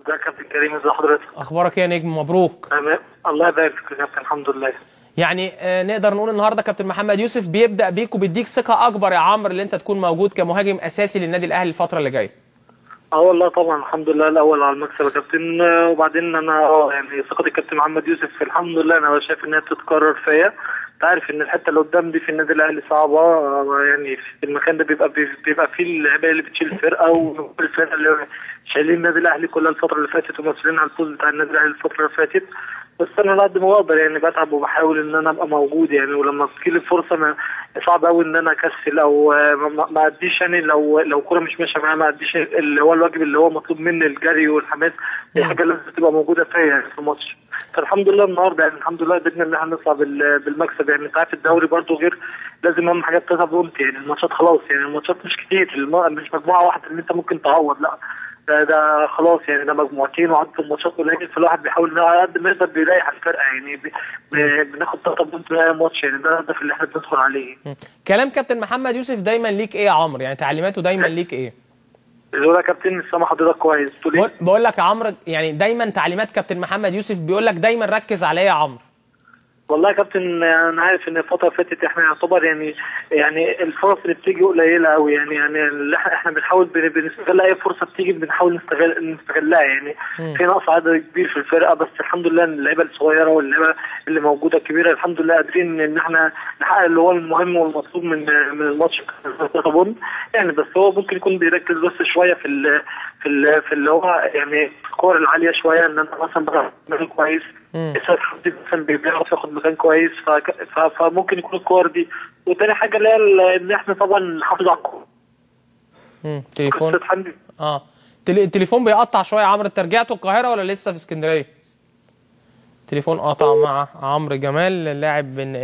ازيك يا كابتن كريم، ازي حضرتك؟ اخبارك ايه يا نجم؟ مبروك. تمام، الله يبارك فيك يا كابتن، الحمد لله. يعني نقدر نقول النهارده كابتن محمد يوسف بيبدا بيك وبيديك ثقة اكبر يا عمرو اللي انت تكون موجود كمهاجم اساسي للنادي الاهلي الفترة اللي جاية. والله طبعا الحمد لله، الاول على المكسب يا كابتن، وبعدين انا يعني ثقة الكابتن محمد يوسف الحمد لله انا شايف انها بتتكرر فيا. انت عارف ان الحتة اللي قدام دي في النادي الاهلي صعبة، يعني في المكان ده بيبقى فيه اللعيبة اللي بتشيل الفرقة، والفرقة اللي شايلين النادي الاهلي كلها الفترة اللي فاتت ومسؤولين على الفوز بتاع النادي الاهلي الفترة اللي فاتت. بس انا على قد ما بقدر يعني بتعب وبحاول ان انا ابقى موجود يعني، ولما بتجيلي الفرصة ما صعب قوي ان انا اكسل او ما اديش يعني، لو كورة مش ماشية معايا ما اديش اللي هو الواجب اللي هو مطلوب مني، الجري والحماس، دي حاجة لازم تبقى موجودة فيا يعني في الماتش. فالحمد لله النهارده يعني الحمد لله قدرنا ان احنا نطلع بالمكسب يعني. انت عارف الدوري برده غير، لازم اهم حاجة 3 point يعني، الماتشات خلاص يعني، الماتشات مش كتير، مش مجموعة واحدة اللي انت ممكن تعوض، لا ده خلاص يعني ده مجموعتين وعدد الماتشات قليل، فالواحد بيحاول على قد ما يقدر بيريح الفرقة يعني، بناخد 3 point من اي ماتش يعني، ده الهدف اللي احنا بندخل عليه. كلام كابتن محمد يوسف دايما ليك ايه يا عمرو؟ يعني تعليماته دايما ليك ايه؟ بيقول يا كابتن مش سامع حضرتك كويس، بتقول ايه؟ بقول لك يا عمرو يعني دايما تعليمات كابتن محمد يوسف بيقول لك دايما ركز على ايه يا عمرو؟ والله يا كابتن انا عارف ان الفترة اللي فاتت احنا يعتبر يعني الفرص اللي بتيجي قليله قوي يعني، احنا بنحاول بنستغل اي فرصة بتيجي، بنحاول نستغلها يعني. في نقص عدد كبير في الفرقة، بس الحمد لله اللعيبة الصغيرة واللعيبة اللي موجودة الكبيرة الحمد لله قادرين ان احنا نحقق اللي هو المهم والمطلوب من الماتش يعني. بس هو ممكن يكون بيركز بس شوية في اللي هو يعني الكور العالية شوية، ان انا مثلا بلعب مكان كويس، سيد حمدي مثلا بيعرف ياخد مكان كويس، فممكن يكون الكور دي. وتاني حاجة اللي هي ان احنا طبعا نحافظ على الكورة. تليفون التليفون بيقطع شوية يا عمرو، انت رجعتوا القاهرة ولا لسه في اسكندرية؟ تليفون قطع مع عمرو جمال اللاعب من